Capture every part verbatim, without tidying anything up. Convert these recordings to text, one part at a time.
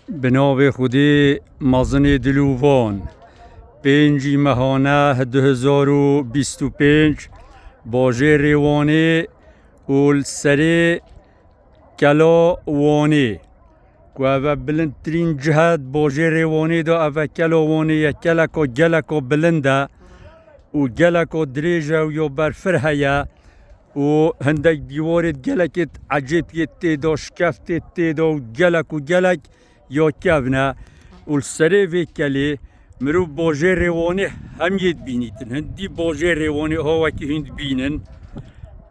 Bi navê Xwedê mezinê dilûvan. Pêncî mehane du hezar û bîst û pênc, bajêrê Wanê û li serê Kela Wanê, ku ev e bilindtirîn cihet bajêrê Wanê de, ev e Kela Wanê ye, keleka, geleka bilind e û geleka dirêj e û ya berfireh heye û hindek dîwarê gelekê ecêb yê tê de, şkeftê tê de û gelek û gelek ya kevn e. Û li serê vê kelê mirov bajêrê Wanê hemiyê dibînîtin. Hindî bajêrê Wanê ha wekî hûn dibînin.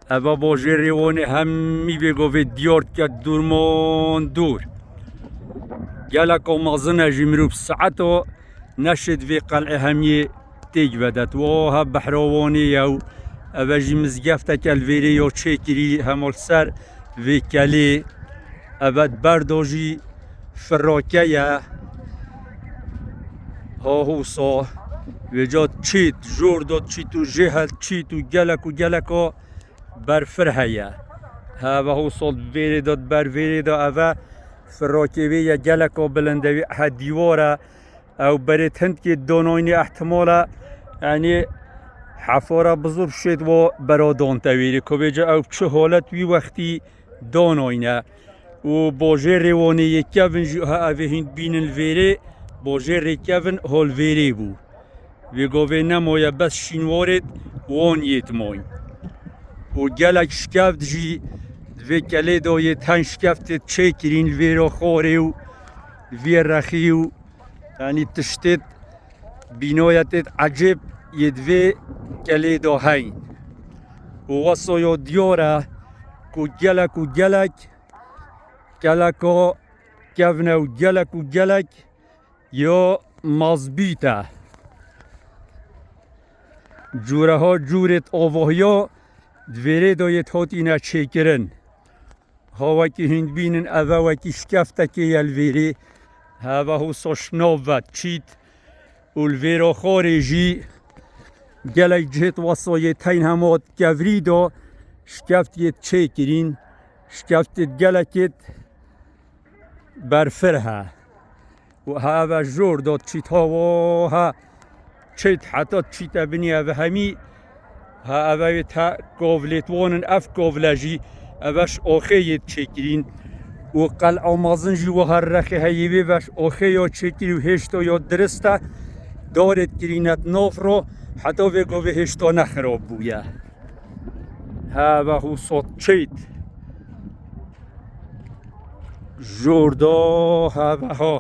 Eva bajêrê Wanê hemî vê govê diyar dike dûrman dûr. Geleka mezin e jî, mirov saeto neşêt vê qel'ê hemiyê têk vedet. Wa ha behra Wanê ye û eve jî mizgefteke li vêrê ya çêkirî hema li ser vê kelê. Eve di berda jî firake ye. Ha hûsa vêca çît, jor da çît û jêhel çît û gelek û geleka berfireh heye. Heve hûsa di vêrê de, di ber vêrê de eve firakê wê ye, geleka bilind e, wê ehe dîwar e. Ew berê hindkê danayînê ihtimal e, yanî hefara bi zor şêt wa bera dante wêrê. Ku bêje ew çi halet wî wextî danayîne. Û bajêrê Wanê yê kevin jî ha evê hûn dibînin li vêrê, bajêrê kevin ha li vêrê bû. Vê govê nemaye, bes şînwarêt wan yêt mayîn. Û gelek şkeft jî di vê kelê de yêt heyn, şkeftêt çêkirîn li vêra xwarê û li vê rexî û yanî tiştêt bînayetêt ecêb yê di vê kelê de heyn. Û wesa ya diyar e ku gelek û gelek, geleka kevn e û gelek û gelek ya mazbît e. Cûreha cûrêt avahiya di vêrê de yêt hatîne çêkirin. Ha wekî hûn dibînin, eve wekî şkeftekê ye li vêrê. Heve hûsa şinav ve çît û li vêra xwarê jî gelek cihêt wesa yêt heyn, hema di kevirî de şkeft yêt çêkirîn, şkeftêt gelekêt berfireh e. Û ha eve jor da çît, ha wa ha çît, heta çît e binî eve hemî. Ha eve wê te kovlêt wanin, ev kovle jî eve ji axê yêt çêkirîn. Û qel'a mezin jî wa her rexê heyî vê ve ji axê ya çêkirî û hêşta ya dirist e. Darêt kirînet nav ro, heta vê govê hêşta ne xirab bûye. Heve hûsa çît. Jor da heve ha.